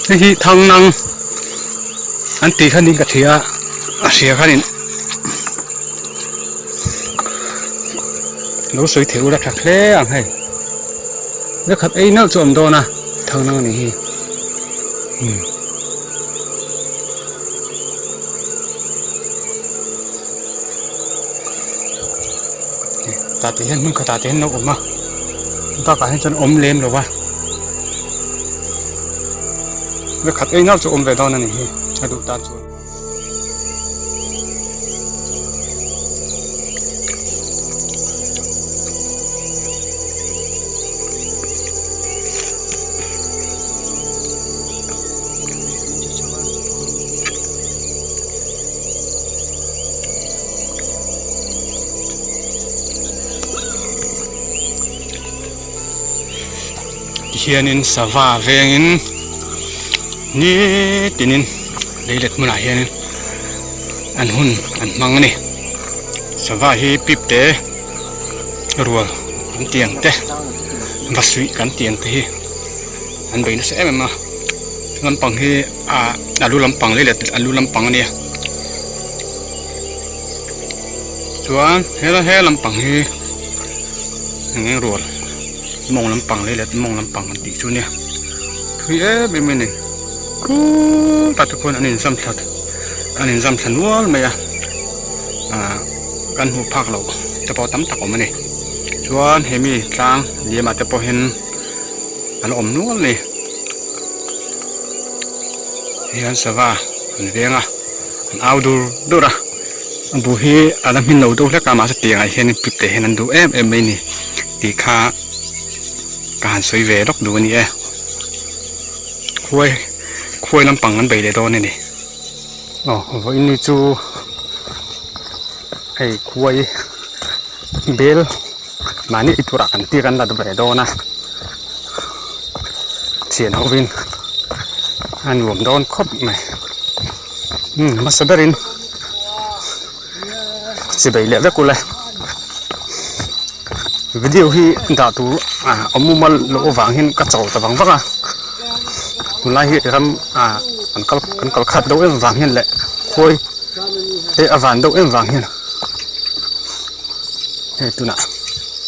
Hei hi Thangnang an tih khan in ka hria a, a hria khan in lo sawi thei ula tha hle ang hei. Vekhat ei nalh chu a awm dawn a Thangnang a nih hi. Umm. Tah te hian hmun khatah te hian an lo awm a bakah hian chuan awm lem lo va vekhat ei nalh chu awm ve dawn a ni hi a duh tan chuan. Tihianin sava vengin nitinin leilet hmunah hianin an hun an hmang a ni sava hi pip te rual kan tih ang te va suih kan tih ang te hi an bei nasa em em a lampang hi ah a lu lampang leilet a lu lampang a nia chuan helai he lampang hi eng eng rual mawng lampang leilet mawng lampang an tih chu nia thui em em a ni khutah te khuan an inzam thla an inzam thla nual mai a ah kan hmuh phak loh te pawh tam tak a awm a ni chuan hemi tlang liam ah te pawh hian an awm nual a ni. Hian sava an veng a an au dur dur a a bu hi a la hmin lo deuh hlek a mahse tiangah hian pip te hian an duh em em mai a ni tih kha ka han sawi ve lawk duh a ni e khuai khuai lampang an bei leh dawn a ni aw vawiin ni chu hei khuai bel mahni ei turah kan tir an la ve dawn a. Thian hovin a nuam dawn khawp mai umm hmasa berin chi bei leh vek ula video hi dah tur ah a mumal loh avang hian ka cho ta vang vang a tunlai hi ram ah kan kal kan kal khat deuh em vang hian leh khawi te a van deuh em vang hian hei tunah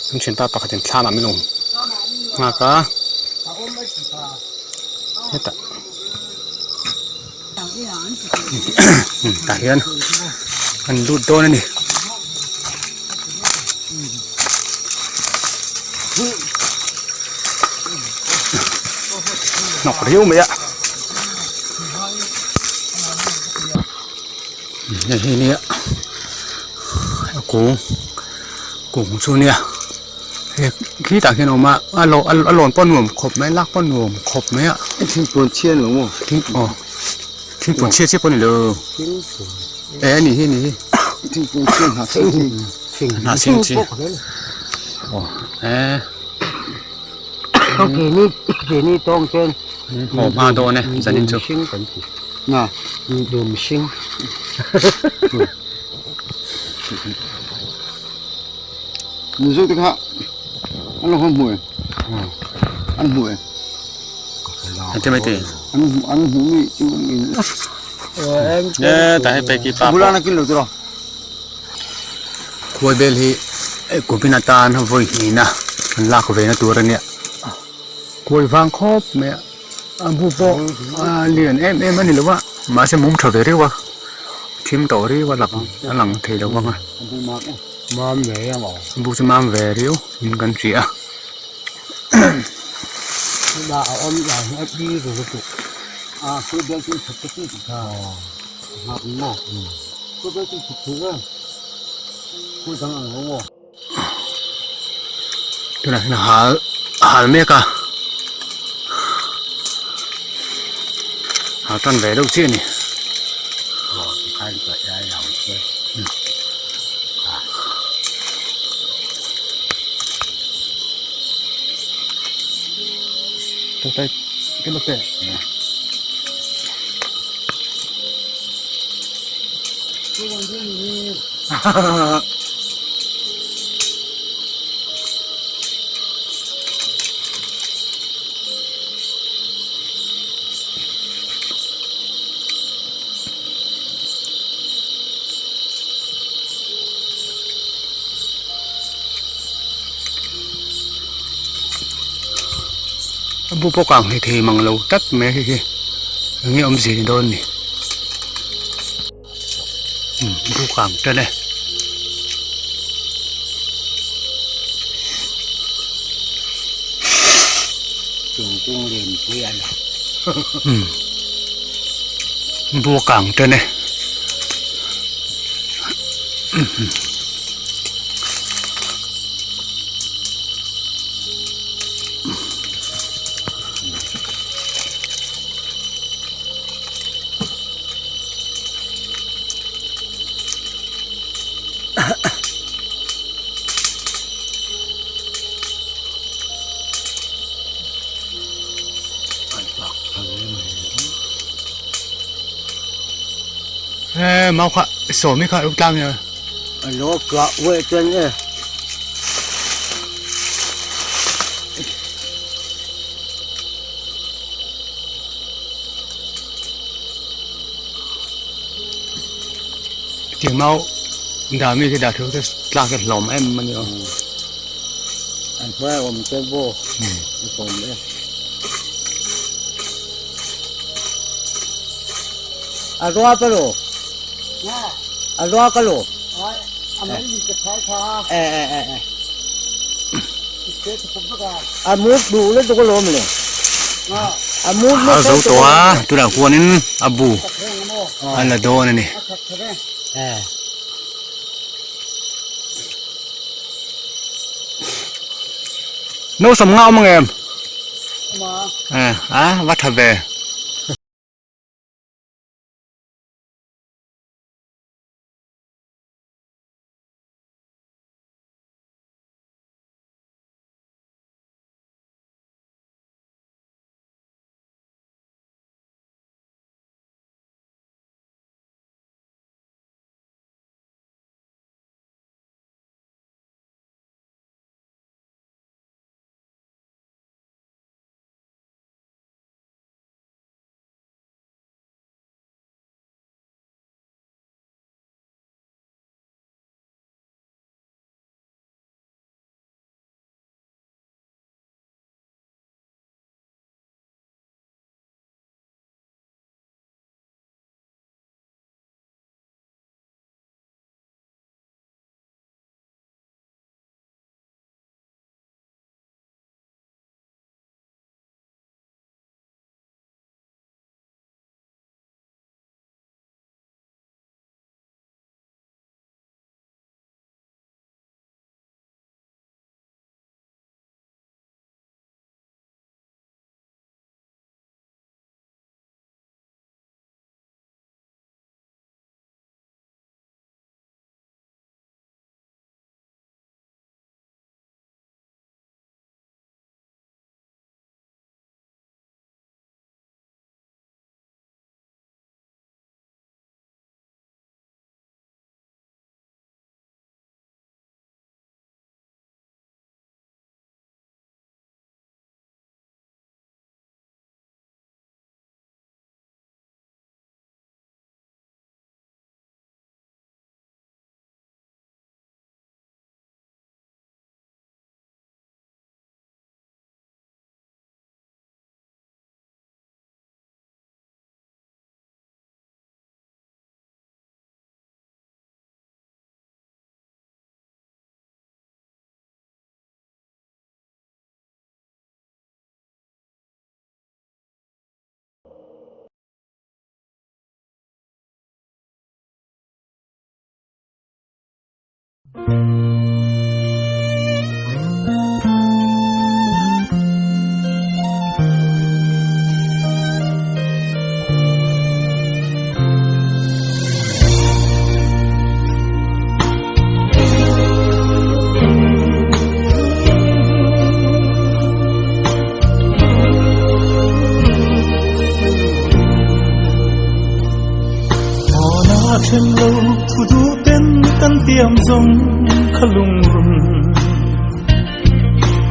kan thianpa pakhatin thlam ah min awm nghak a hetah tah hian an lut dawn a ni. Hnawk riau mai a hei hi nia a kung kung chu nia hei khitah khian a awm a a law a lawn pawh a nuam khawp mai a lak pawh a nuam khawp mai a thingpuan chhia ni lo maw thing aw thingpuan chhia chiah pawh a ni lo e a ni hi a ni hi thingpuan chhia hnah chhing chi hnah chhing chi aw e. Keini tawng chuan haw hma dawn e zanin chu na mihring mizo te kha an lo hmu e an hmu e an mai te an an hmu mi chu in e ta hei peki pa bulana kin lo tiro Khuai bel hi kumin atan vawi hnihna an lak ve na tur a nia khuai vang khawp mai a a bu pawh a lian em em a ni lo va mahse mum tha ve riau a thim tawh riau a lang a lang thei lo vang a a bu chu mam ve riau in kan hria a. Tunah hian hal hal mek a hal tan ve deuh chiah a ni. A bu pawh kang hlei thei mang lo tlat mai a hei hi eng nge awmzia ni dawn ni umm bu kang tan e. Thingkung lianpui a la. Umm bu kang tan e. He mau kha sawmi kha a lo tlang nia. A lo tluah uaih chuan e. Tiang mau dah mi khi dah thu te tlak te hlawm em a ni aw. An hnuai awm te pawh a sawm e. A rua ka lo. A rua ka lo. E e e e. A mut duh lutuk alawm le. A mut A zo tawh a tunah khuanin a bu a la dawn a ni. E. No sawm nga awm ang em? E a va tha ve. Then lo thu duh ten kan tiam zawng kha lungrun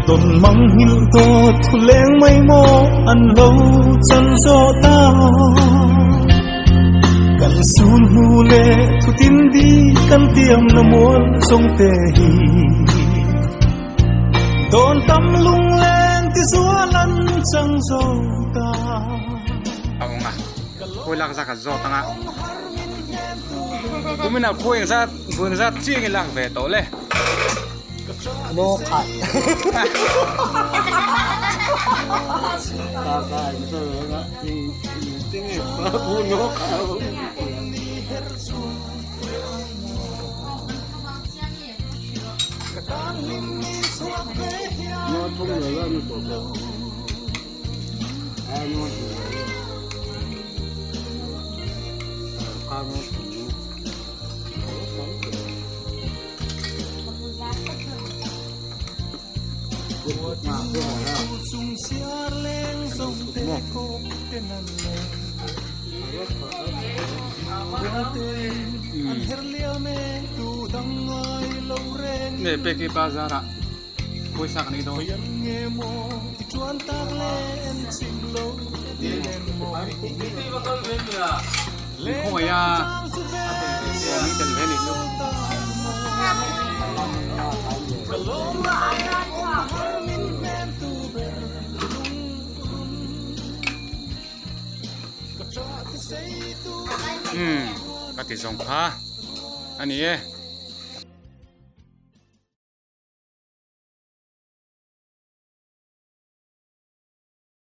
Tawn mang nghilh dawt thu leng mai maw an lo chan zawh ta Kan sun hnu leh thu tin di kan tiam na mual zawng te hi Dawn tam lungleng ti zual an. chang zo ta. A awng a khawi lak zat kan zawt anga kumin ah khawi eng zat vawi eng zat chiang i lak ve tawh le. Maw khat. Ka ka in so nga in ting e pa bu no kha. Nge peki bazar ah pawisa kan ei dawn. Min khawngaih a min tel ve anih chu. Umm ka ti zawng kha a ni e.